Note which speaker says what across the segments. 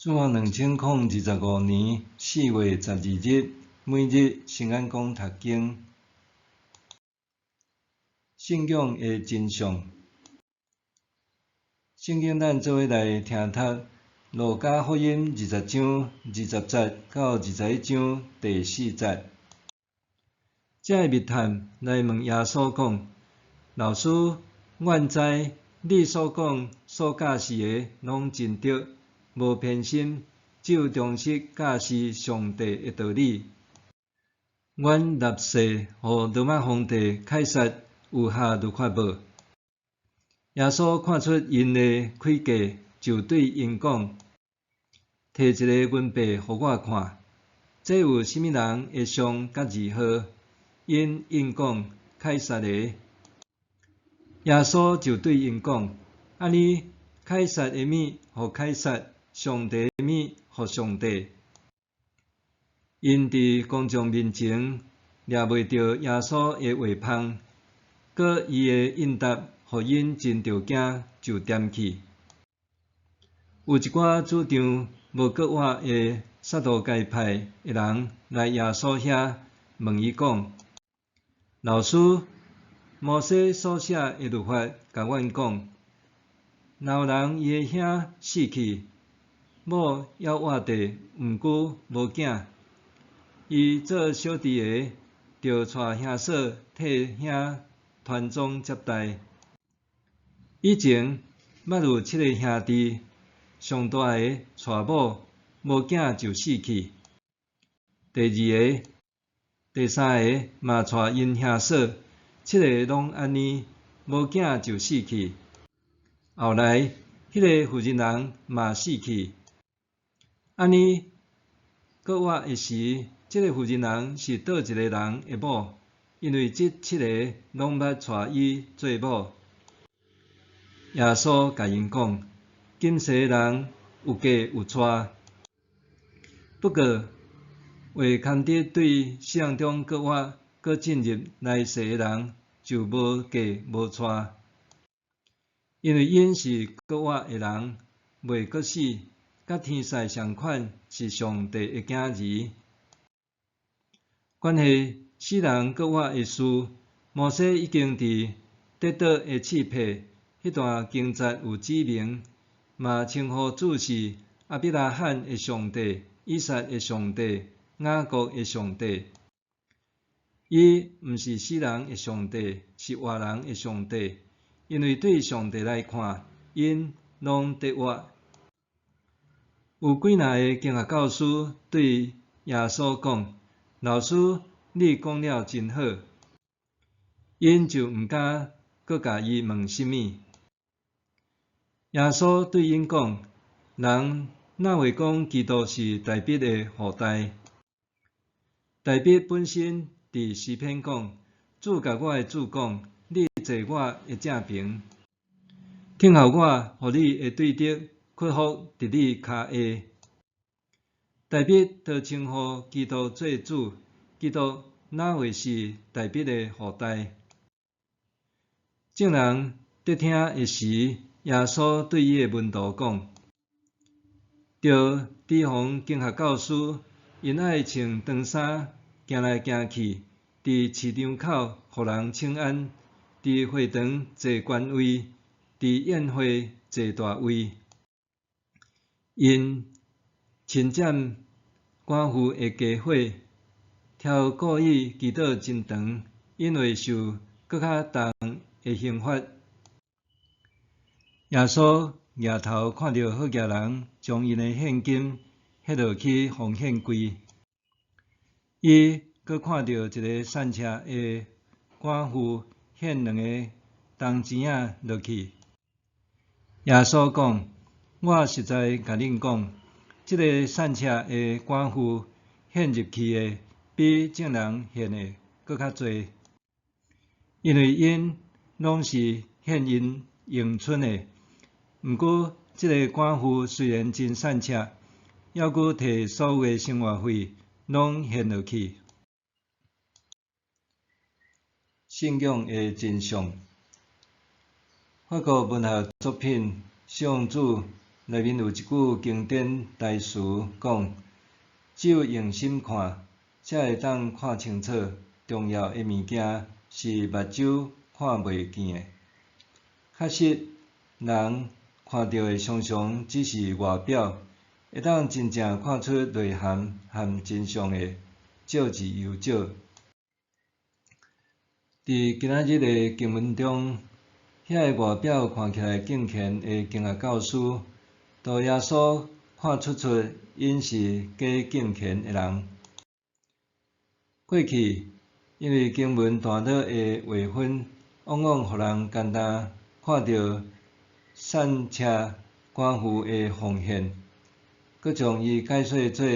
Speaker 1: 主後2025年4月12日，每日新眼光讀經。信仰的真相。聖經咱做伙來聽讀路加福音20章20節到21章第4節。這个密探來問耶穌講：老師，阮知你所講所教示的攏真著，無偏心，只有忠實教示上帝的道理。阮納稅予羅馬皇帝凱撒有合律法無？耶穌看出𪜶的詭計，就對𪜶講：提一个銀幣予我看，這有啥物人的像佮字號？𪜶應講：凱撒的。耶穌就對𪜶講：按呢，凱撒的物予凱撒，上帝的物予上帝。𪜶佇公眾面前掠袂著耶穌的話縫，閣伊的應答予𪜶真著驚，就踮去。有一寡主張無閣活的撒都該派的人來耶穌遐問伊講：老師，摩西所寫的律法共阮講，若有人伊的兄死去，某猶活著，毋過無囝，伊做小弟的，著娶兄嫂替兄傳宗接代。以前捌有七个兄弟，上大的娶某，無囝就死去。第二个、第三个嘛娶𪜶兄嫂，七个攏按呢，無囝就死去。後來，彼个婦人人嘛死去。按呢，閣活的時，這个婦人人是佗一个人的某？因為這七个攏捌娶伊做某。耶穌共𪜶講：今世的人有嫁有娶，不過話堪得對死人中閣活、閣進入來世的人，就無嫁無娶，因為𪜶是閣活的人，袂閣死，佮天使仝款，是上帝的囝兒。關係死人閣活的事，摩西已經佇跌倒的刺帕彼段經節有指明，嘛稱呼主是亞伯拉罕的上帝、以撒的上帝、雅各的上帝。伊毋是死人的上帝，是活人的上帝，因為對上帝來看，𪜶攏得活。有幾若个經學教師對耶穌講：老師，你講了真好。𪜶就毋敢閣共伊問啥物。耶穌對𪜶講：人哪會講基督是大衛的後代？大衛本身佇詩篇講：主共我的主講，你坐我的正爿，等候我予你的對敵屈服佇你跤下。大衛都稱呼基督做主，基督哪會是大衛的後代？眾人佇聽的時，耶穌對伊的門徒講：著提防經學教師，𪜶愛穿長衫行來行去，佇市場口予人請安，佇會堂坐懸位，佇宴會坐大位。𪜶侵佔寡婦的家伙，超故意祈禱真長，𪜶會受閣較重的刑罰。耶穌舉頭看著好額人將𪜶的現金彼落去奉獻櫃，伊閣看著一个散赤的寡婦獻兩个銅錢仔落去。耶穌講：我實在共恁講，這个散赤的寡婦獻入去的，比眾人獻的閣較濟，因為𪜶攏是獻𪜶用剩的。毋過，這个寡婦雖然真散赤，猶閣提所有的生活費攏獻落去。信仰的真相。法國文學作品《小王子》內面有一句經典台詞講：只有用心看，才會當看清楚重要的物件是目睭看袂見的。確實，人看著的常常只是外表，會當真正看出內涵和真相的少之又少。佇今仔日的經文中，遐个外表看起來敬虔的經學教師，予耶穌看出出𪜶是假敬虔的人。過去，因為經文段落的劃分，往往予人簡單看著散赤寡婦的奉獻，閣將伊解說做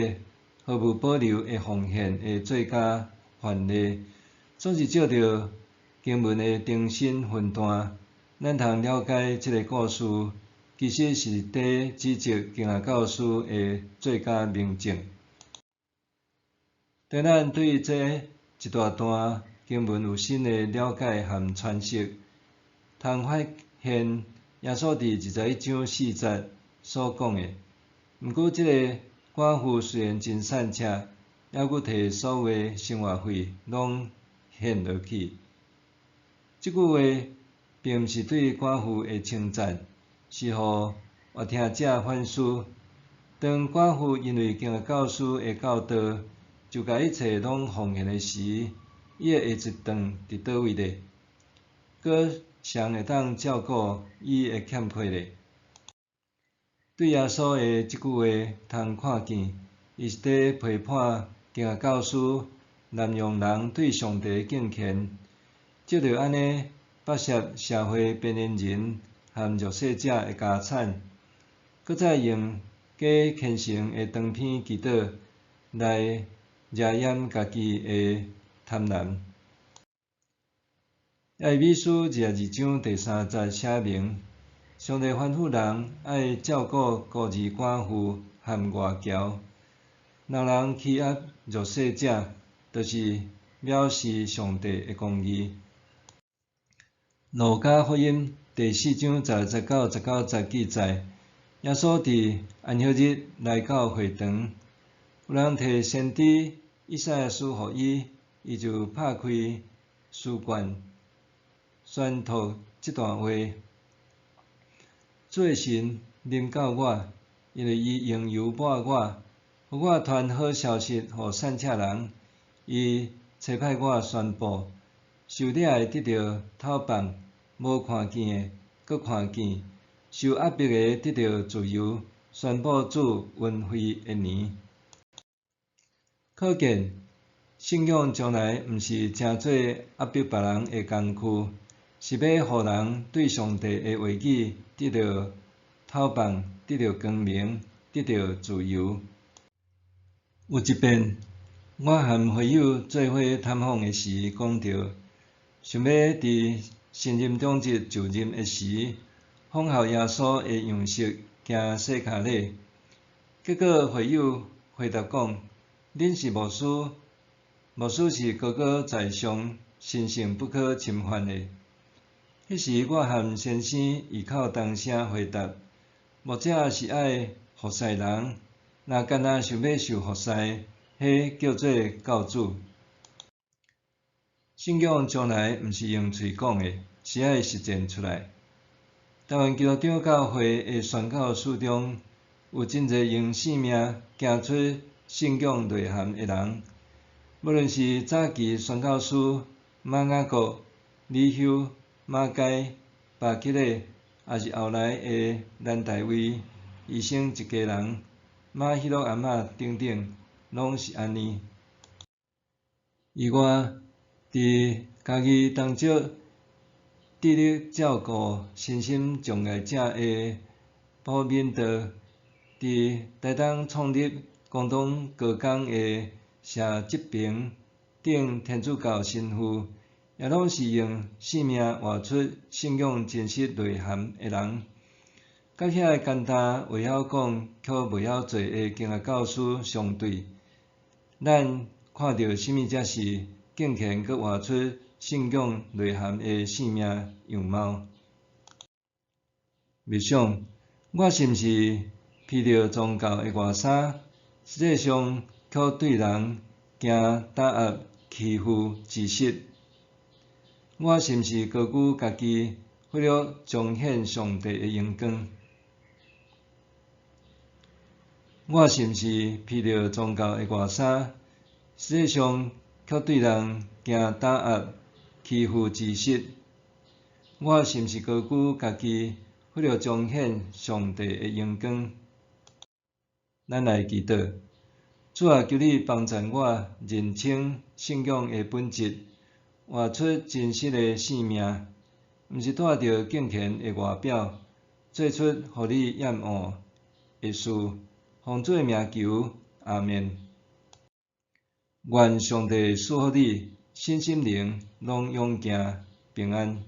Speaker 1: 毫無保留的奉獻的最佳範例，總是藉著經文的重新分段，咱通了解這个故事其實是佇指責經學教師的最佳明證。當咱對這一大段經文有新的了解和詮釋，通發現耶穌佇21章4節所講的。毋過這个寡婦雖然真散赤，猶閣提所有的生活費攏獻落去。這句話並毋是對寡婦的稱讚，是予閱聽者反思。當寡婦因為經學教師的教導，就共一切攏奉獻的時，伊的下一頓佇佗位咧？閣誰會當照顧伊的欠缺咧？對耶穌的這句話，通看見，伊是佇批判經學教師濫用人對上帝的敬虔，藉著按呢剝削社會邊緣人和弱勢者的家產，閣再用假虔誠的長篇祈禱來遮掩家己的貪婪。耶利米書22章第3節寫明，上帝吩咐人愛照顧孤兒寡婦和外僑。若人欺壓弱勢者，就是藐視上帝的公義。路加福音第4章16節到19節記載，耶穌佇安息日來到會堂，有人提先知以賽亞書予伊，伊就拍開書卷，宣讀這段話：主的神臨到我，因為伊用油抹我，予我傳好消息予散赤人。伊差派我宣布，受掠的得著透放，無看見的閣看見，受壓迫的得著自由，宣布主恩惠的年。可見，信仰從來毋是成做壓迫別人的工具，是欲予人對上帝的話語得著透放，得著光明，得著自由。有一遍，我和會友做伙探訪的時，講著，想欲佇新任長執就任的時，仿效耶穌的樣式行洗跤禮。結果會友回答講：恁是牧師，牧師是高高在上、神聖不可侵犯的。彼時我和先生異口同聲回答：牧者是愛服侍人，若干焦想欲受服侍，彼叫做教主。信仰從來毋是用喙講的，是愛實踐出來。台灣基督長教會的宣教史中，有真濟用性命行出信仰內涵的人，無論是早期宣教師馬雅各、李休、馬偕、巴吉勒，抑是後來的蘭大衛醫生一家人、馬彼洛阿嬤等等，攏是按呢。以外，佇嘉義東石致力照顧身心障礙者的朴敏道，佇台東創立廣東高工的謝志平等天主教神父，也攏是用性命活出信仰真實內涵的人。佮遐个簡單會曉講卻袂曉做的經學教師相對，咱看著啥物才是敬虔閣活出信仰內涵的生命樣貌。默想，我是毋是披著宗教的外衫，實際上卻對人行打壓欺負之實？我是毋是高舉家己，忽略彰顯上帝的榮光？我是毋是披著宗教的外衫，實際上卻對人行打壓欺負之實？我是毋是高舉家己，忽略彰顯上帝的榮光？咱來祈禱。主啊，求你幫贊我認清信仰的本質，活出真實的生命，毋是帶著敬虔的外表，做出予你厭惡的事。奉主的名求，阿們。願上帝賜福你，身心靈攏勇健平安。